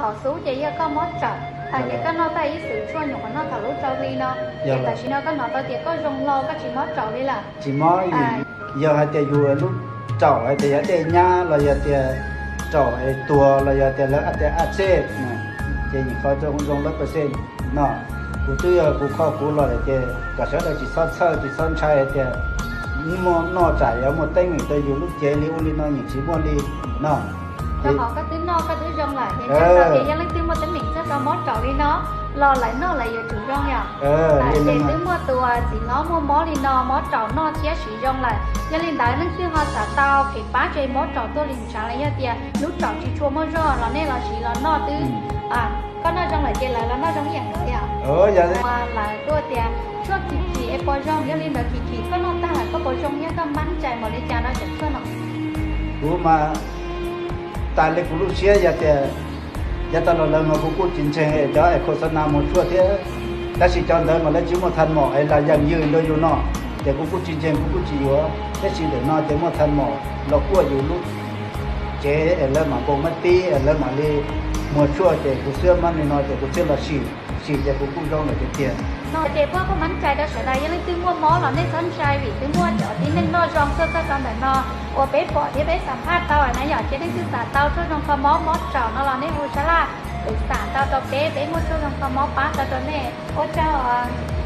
Thaum xub ces yog koj mob raum, hais tias koj noj tag ib xwm tshuaj nyuam qhuav noj thaum lub rau hli no, ces tam sim no koj hnov tau tias koj zoo hlo koj tsis mob raum li lawm. Tsis mob, yog hais tias yus lub raum hais tias yog dej nyab los yog tias raum es tuag los yog tias lawv tias a tsej, ces nyuam qhuav zoo lawm percent no. Kuv twb yog kuv kho kuv los lawm ces kom sawv daws tsis txhob txhawj tsis txhob ntshai hais tias muaj noj tsam yuav muaj teeb meem rau yus lub cev li ua li no, yeej tsis muaj li no. Rau qhov koj twb noj koj twb zoo lawm ces ntshai tau tias yog leej twg muaj teeb meem txog rau mob raum li no los lawv noj lawv yuav tsum zoo yom. Ces twb muaj tus txiv hlob muaj mob li no mob raum noj thiab siv zoo lawm, yog li ntawd leej twg ho xav tau kev pab tseg mob raum tuaj li ntshav los yog tias lub raum tsis tshua muaj zog los nej los siv los noj twb, koj noj zoo lawm ces lawv los noj zoo ib yam nkaus yom. Lawv tuaj tias tshuaj kim kim es puas zoo, yog li ntawd kim kim koj noj tag lawm koj puas zoo thiab koj mab cai npaum li cas rau cov tshuaj no? Kuv mas tas li kuv lub siab yog tias yav tas los lawv mas kuv kuj tsis ntseeg cov es khos xas nas muag tshuaj thiab, tab sis cov ntawd mas lawv tsis muaj thaj mom es las yees ywg rau yus no, ces kuv kuj tsis ntseeg kuv kuj tsis yuav. Tab sis ntawm no ces muaj thaj mom los kuaj yus lub cev es lawv mam npau mab tib es lawv mam li muag tshuaj ces kuv xwb mab li no ces kuv thiaj los sim, sim ces kuv kuj zoo lawm tiag tiag. No ces puab kuj mab cai rau sawv daws, yog leej twg muaj mob los nej txhob ntshai vim twb muaj cov tib neeg noj zoo tuaj txog rau ntawm no uas peb pom thiab peb xam phaj tau na yom. Ces leej twg xav tau tshuaj zoo kho mob mob raum no los nej hu sab laj, kuv xam tau rau peb, peb muaj tshuaj zoo kho mob pab tau rau nej. Ua tsaug.